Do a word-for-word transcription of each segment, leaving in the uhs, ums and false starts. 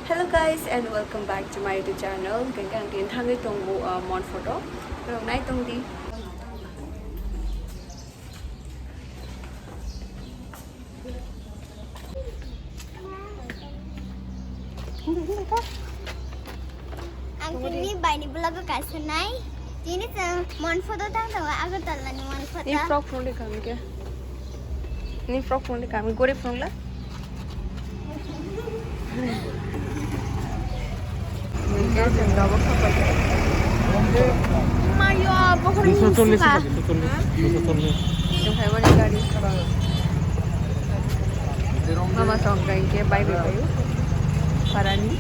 Hello guys and welcome back to my YouTube channel. Hwnkhe ang tini thangwi tongo, uh, Mon Photo. Norok nai tong di. Ang tini baini vlog o kaisa nai. Tini chwng Mon Photo tang tongo, Agartala ni Mon Photo. Ni frock phunukdi kami khe. Ni frock phunukdi kami, gori phunukla. Mayo, bokhorok ni sukha. Duiso chollish, duiso chollish. Duiso chollish. Nokhaimani gari. Mama song kai ke bai bai bai. Parani.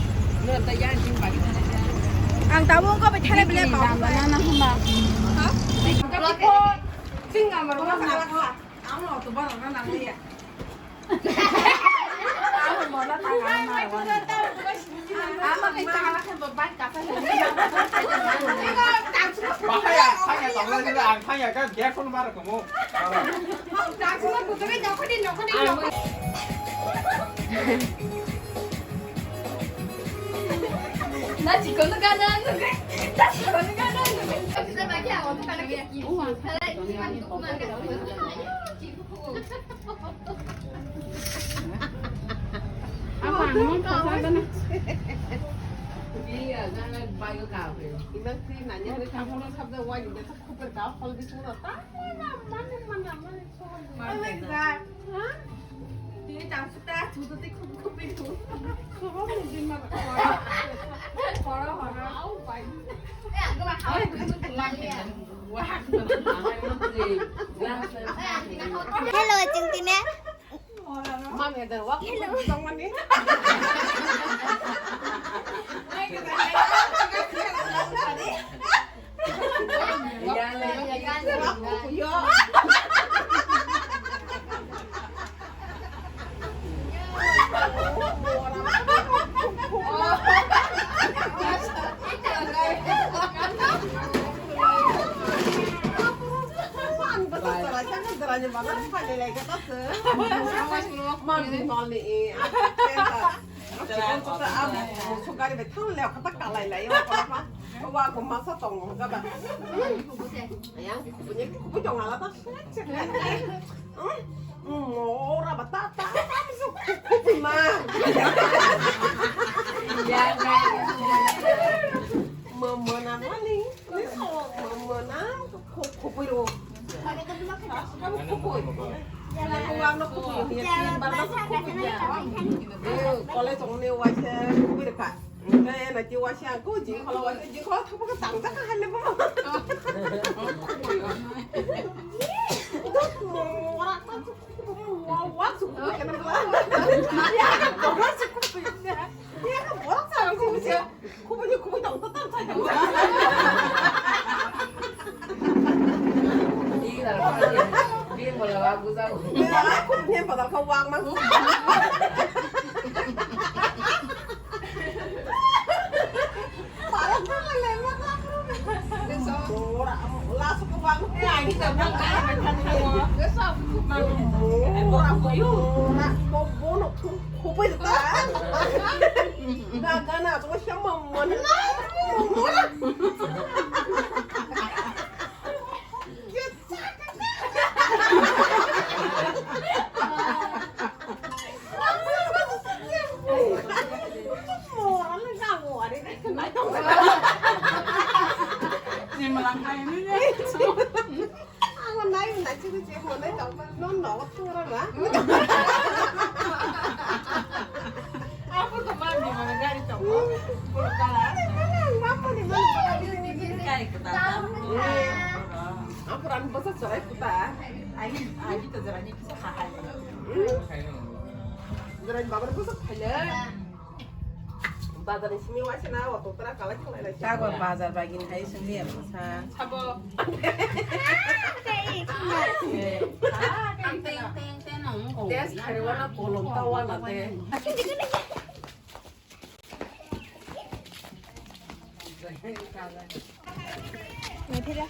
Ang tabuk ko bai thalai bele kok. Nana hamba. Ha? Singa mar. Ang lo to bara na na ya. Bahaya, bahaya, tongla sila, ang bahaya kan, dia pun marah kamu. Na chikon ka na, na chikon ka na. Kita bagi awak tu kalau kita. Kalau kita. Apa, ang mong pasada na. Iya, jangan bayo kabe. Ilang si nanya hari kamu lo sabda wajib dia tak kuper kau kalau di surat. Tak mana mana mana mana. Tini tang suta chutu ti khup khup pi tu. Sobo ni din ma. Horo horo. Au pai. Hello, Chingtine. Mami ada wak. Hello. Mami, mami, eh, aku cakap cakap, ah, musuh kari betul leh, kata kalai lah, ya, apa apa. Wah, aku masa tong, kata. Yang punya, aku punya ngalah, tak sih, cek, cek. Hmm, hmm, ora batata, tak bisa, kupi mah. Ya, ya, ya. Mama nama nih, ini sama mama nama, kupi, kupi lo. College tongo ne waisa kubui rwkha. Hwnkhe ena khe waisa ang khe jing khala waisa jing khala thangma khe tang jak kha hai le bo. Wa su kubui khe na bla. Ya, wa su kubui. Ya, wa sa kubui. Kubui ni kubui tong tong tong tong. Di la ka di, di mo la wa bu sa. Kubui ni pa da ka wa ma. Para na le ma ka. Ora, la su ka wa. Ya, di ta ba ka ka ka. Ora, ora, ora, ora, ora, ora, Kupai ta. Ga gana to siya mamman. Ni malang kaya ni. Ang nai nai chiri chiri mo nai tong no no tura na. Apa to mandi mana gari tong? Pura kala. Apa ni mana? Kai kata. Apa ran basa sarai kuta? Ai ai to jarani kisa kahai. Jarani babar basa khale. Bazar ni simi waisa na auto tra kalai thanglai lai. Tago bazar bagini hai simi ya sa. Sabo. Teng, teng, teng, nong ko. Test khare wala kolom ta wala te. Naithira.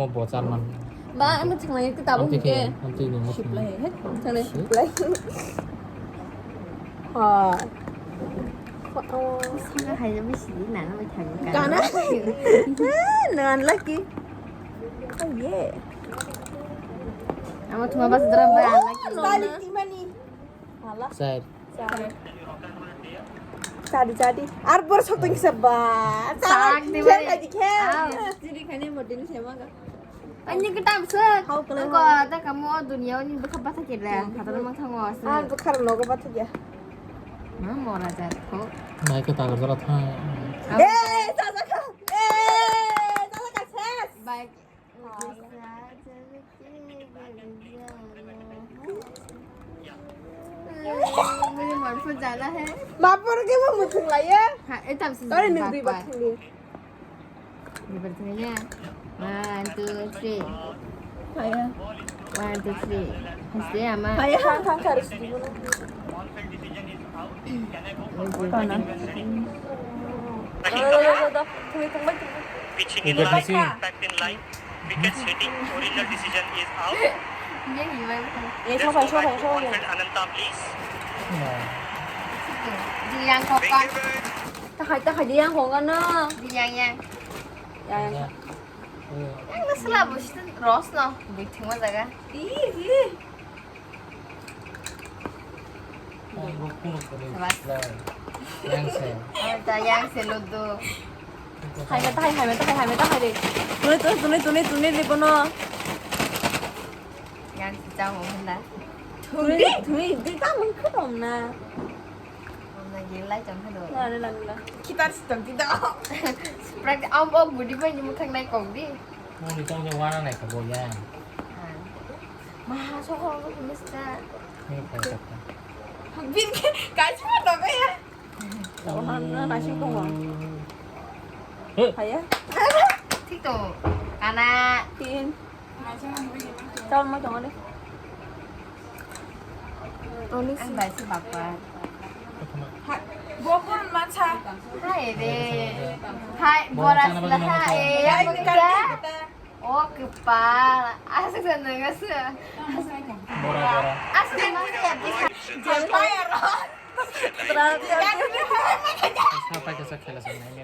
omo bo charman. Ba, ano chikmai ke tabuk Amtwi ke. Khe, amtwi ni mukti. Siplai, he? Chale, siplai. Ha. Sanga hai bisi di nana mai thang ka. Kana? Nan laki. Oh yeah. Ama thuma bas dra ba laki. Tali timani. Hala. Sir. Sir. Jadi, jadi. Ar bor sok tong kisa ba. Sak di khel bari. Jadi khel. Ah. Jadi khani model sema ga. Ani kitam se. Hau kala. Ko ta kamu dunia ni bukha bata kira. Kata mang thango se. Ah, bukha no ko bata kira. Ma mora jat ko. Bai ko ta jara tha. Eh, sa sa ka. Eh, sa sa ka ses. Bai. मुझे मरफू जाना है। मापर के वो मुथुंग लाया। हाँ, ए तब से अरे, बात निंदी बात। बात सुनिए। One, two, three. One, two, three. हंसते आमा। Kaya hang hang harus dulu. Kana? Pitching in line, impact in line. Wicket hitting, original decision is out. Just go back to on field, Ananta, please. Yang kopak. Takhai takhai di yang hong ano. Di yang yang. Yang yang. Yang na sela bo situ ros no. Biting ma jaga. Ih ih. Sabas. Yang se. Ananta, yang se ludu. Hai mata hai, hai mata hai, hai mata hai de. Tuni tuni tuni tuni tuni de bono. Yang se chao hon na. Tuni tuni de ta mung khadom na. Om na gel lai cham khado. Na na na na. Kitar sitam tidak. Prak am ok budi bai ni mukhang nai kok di. Muni tong je wana nai ka bo yang. Maha sokol ko miska. Ni ka sakta. Bin ke kaji ma dogo ya. Tahu han na nasi ko wa. Hei. Hai ya. Thik to. Kana. Tin. Chol ma chong ne. Ang bai si bapa. Hai, bokor macha. Hai re. Hai, boras lah hai. Yang kita. Oh, kepala. Asik sana nggak sih? Bora, bora. Asik sana sih ya bisa. Jangan bayar. Terus dia. Sapa kesa khela sana ini?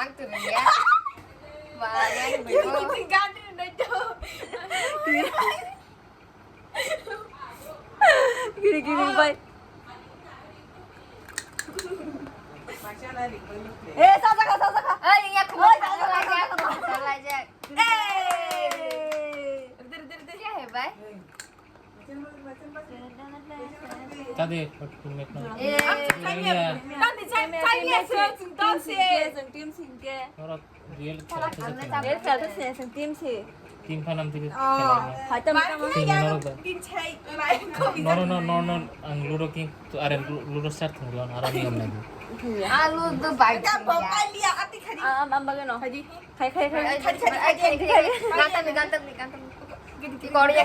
Ang tuh ya. Wah, yang bego. Yang penting ganti na itu. Gini gini bai. Eh, sa sa ka, sa sa ka. Ay, yang aku. Ay, sa sa ka, sa sa ka. Salah aja. Eh. Dede, dede, dede. Kya hai bhai? Tadi, photo tulle na. Eh, tadi, tadi, tadi, tadi, tadi. Oro real kya hai? Real kya hai? Team se. Team phanam tiri. Oh. Hai, tam, tam. Team norok da. No, no, no, no, no. Ang Ludo king, tu are Lu-, Ludo start thung lon, aram yom lagi. Alu do bai. Ka bo kai liya ati khadi. Ah, am, am bagano. Khadi. Khai, khai, khai. Khadi, khadi, khadi, khadi. Gantam ni, gantam ni, gantam ni. Ki kori ya?